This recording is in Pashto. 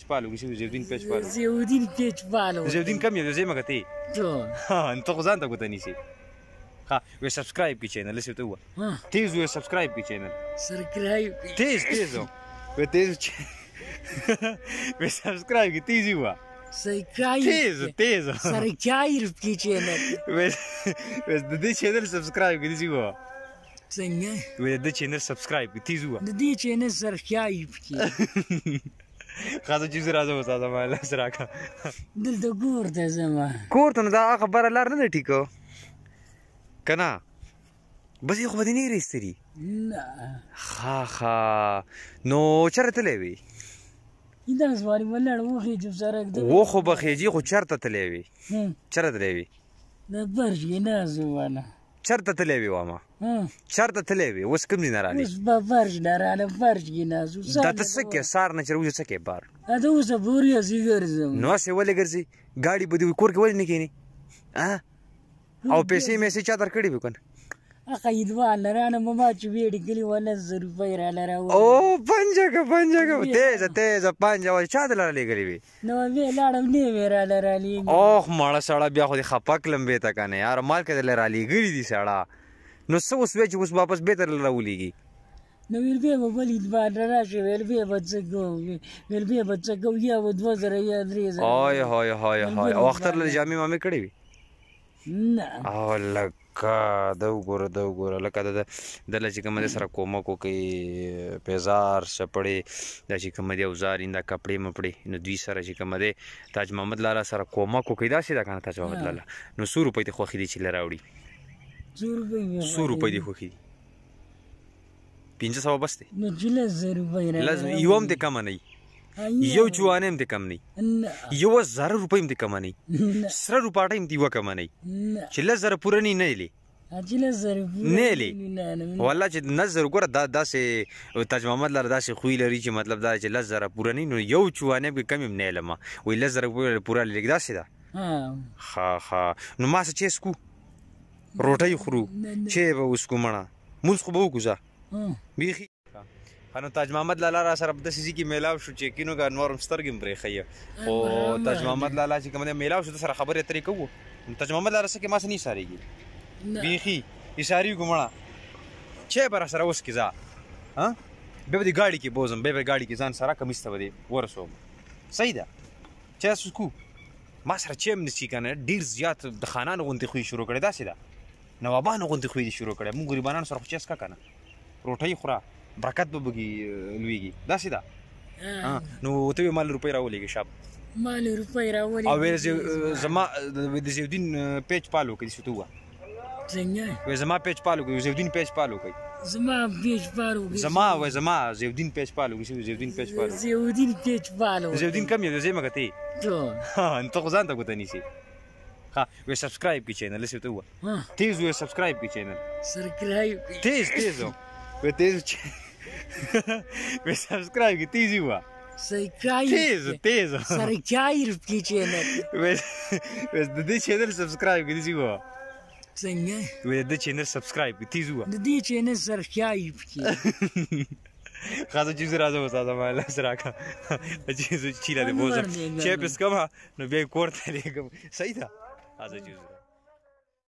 پالو کې زیودین پیچ پالو، زیودین پیچ پالو، زیودین کم یو زې مګه ته ها ته خو ځان ته ګوته نیسې. ها وې سبسکرایب کی چینل څه ته وه، تیز وې سبسکرایب کی چینل، سبسکرایب تیز تیز وې، تیز وې سبسکرایب کی، تیز وه سبسکرایب تیز تیز، سبسکرایب کی چینل وې د دې چینل سبسکرایب کی دی وه. څنګه وې د چینل سبسکرایب کی تیز وه، د دې چینل سبسکرایب کی. خاصه چیز راځه وساته ما لاس راکا، دلته کور ته ځم. کور ته نو دا هغه بره لار نه ده ټیکه که نه؟ بس یې خو به دې نه وي راایستلي. نه ښه ښه، نو چېرته تللی وې؟ داسې باندې ولاړ وخېجم سړک ته. و خو به خېجي، خو چېرته تللی وې؟ چېرته تللی وې؟ د برج کې ناست وم. چېرته تللی وې وامه؟ چېرته تللی وې؟ اوس کوم ځای نه رالې؟ اوس به فرش نه رالم، فرش کې ناست وم. دا ته څه کوې سهار نه چې راوځې؟ څه کوې بار؟ دا اوسه پورې هسې ګرځم. نو هسې ولې ګرځې؟ ګاډي به دې کور کې ولې نه کښېنې؟ او پیسې میسې چا درکړې وې که نه؟ هغه عیدوال نه رانه، ما چې ویډې کلي وه 10,000 روپۍ راله راوړې. او پنجه که پنجه که، تېزه تېزه پنجه وه. چا دله رالیږلې وې؟ نو بیا لاړم، نه مې راله رالیږلې. اوخ مړه سړه، بیا خو دې خفه کړم بېرته که نه یاره، مال که دله رالیږلي دي سړه. نو څه اوس وایې چې اوس واپس بېرته دله راولېږي؟ نو ویل بیا به بل عیدوال راشي، ویل بیا به څه کوو، ویل بیا به څه کوو، یا به 2,000 یا 3,000. های های های های. او اختر له جامې مامې کړې وې؟ نه. او لکه دا وګوره، دا وګوره، لکه د دله چې کومه سره کومک وکړي، پیزار سپړې دا چې کومه دی اوزار دا کپړې مپړې، نو دوی سره چې کومه دی تاج محمد لالا سره کومک وکړي. داسې ده که نه تاج محمد لالا؟ نو څو روپۍ دې خوښې دي چې له راوړي؟ څو روپۍ دې خوښې دي؟ 500 بس دی. نو چې 10,000 روپۍ یوه هم دې کمه نه وي، یو چوانه هم دې کم نه، یوه زره روپۍ هم دې کمه نه، سره روپاټۍ هم دې یوه کمه نه، چې 10,000 پوره نه نه لې نه لې. والله چې 10,000 ګوره، دا داسې تاج محمد لاره داسې خوی لري چې مطلب دا چې 10,000 پوره نه، نو یو چوانه هم کم هم نه لمه. وایي 10,000 پوره لږ داسې ده. ښه ښه، نو ما څه چې سکو روټۍ خورو چې به وسکو مڼه، مونځ خو به وکړو ځه بیخي. نو تاج محمد لالا را سره په داسې ځای کې میلاو شو چې کینو که نور هم سترګې هم پرې ښیي. خو تاج محمد لالا چې کوم دی میلاو شو، ده سره خبرې اترې کوو. نو تاج محمد لالا څه کې ما څه نه ایسارېږي، بیخي ایسارېږو مړه. چای به را سره وڅکې ځه، ها بیا به دې ګاډي کې بوځم، بیا به ګاډي کې ځان سره کمیس ته به دې ورسوم. صحیح ده؟ چای څکو ما سره چای هم نه څښي که نه، ډېر زیات د خانانو غوندې خوی شروع کړی. داسې ده، نوابانو غوندې خوی دې شروع کړی. موږ غریبانانو سره خو چای څکه که نه، روټۍ خوره برکت به بګي لویږي. داسې ده. نو ته وې مال روپۍ راولېږې شاب، مال روپۍ راولېږې. او ویل زما د زیودین پیچ پالو کوي، څه ته ووایه؟ څنګه؟ وایي زما پیچ پالو کوي، زیودین پیچ پالو کوي، زما پیچ پالو کوي، زما وایي زما زیودین پیچ پالو کوي، زیودین پیچ پالو، زیودین پیچ پالو. زیودین کم یو زې مګه ته ته خو ځان ته ګوته نیسې. ښه وایي سبسکرایب کړي چینل څه ته ووایه؟ تیز وایي سبسکرایب کړي چینل، سبسکرایب تیز تیز وایي، تیز وی سبسکرایب کی، تیز وه سبسکرایب تیز تیز، سبسکرایب کی چینل وی د دې چینل سبسکرایب کی تیز وه. څنګه؟ وی د دې چینل سبسکرایب کی تیز وه، د دې چینل سبسکرایب کی. خاصه چیز راځه وساته ما لاس راکا چې زه چیله دې بوزم چې پس کوم، نو بیا کور ته لېږم. صحیح ده؟ خاصه چیز.